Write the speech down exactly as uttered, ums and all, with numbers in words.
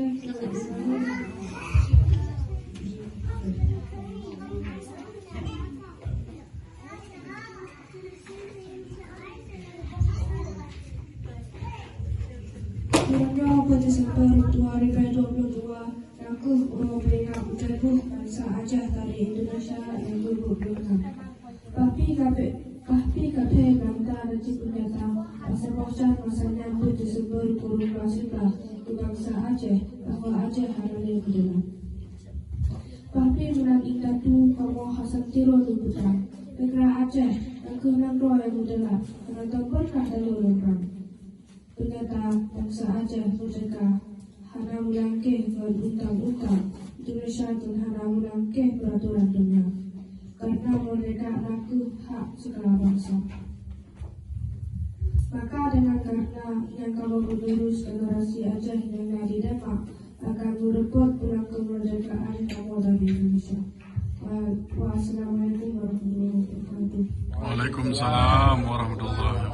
Meunyoe pada Desember dua ribu dua puluh dua, nakeuh uroe peuingat utai boh bansa Aceh dari Indonesia nyang geubeuet beungkah. Tapi kape-, tapi kape bangsa dan cipeunyata, pasal bosan masa nyan pun Desember kurun dua sebelas keu bansa Aceh, bahwa Aceh hana lé keudeulan. Tapi meunan indatu kamoe hase tiroe lôn peugah, neugara Aceh nakeuh nanggroe nyang meudeulat, meunan beurkah taloe lôn rang. Peunyata bansa Aceh meurdeka hana meulangkeh ngon undang-undang Indonesia dan hana meulangkeh peuratoran donya. Karena meurdeka nakeuh hak segala bansa. Maka dengan karena nyang kamoe meunurus generasi Aceh nyang na di Demak akan meureumpok pulang keumeurdekaan kamoe dari Indonesia. Wa-, wassalamualaikum warahmatullahi wabarakatuh. Waalaikumsalam warahmatullahi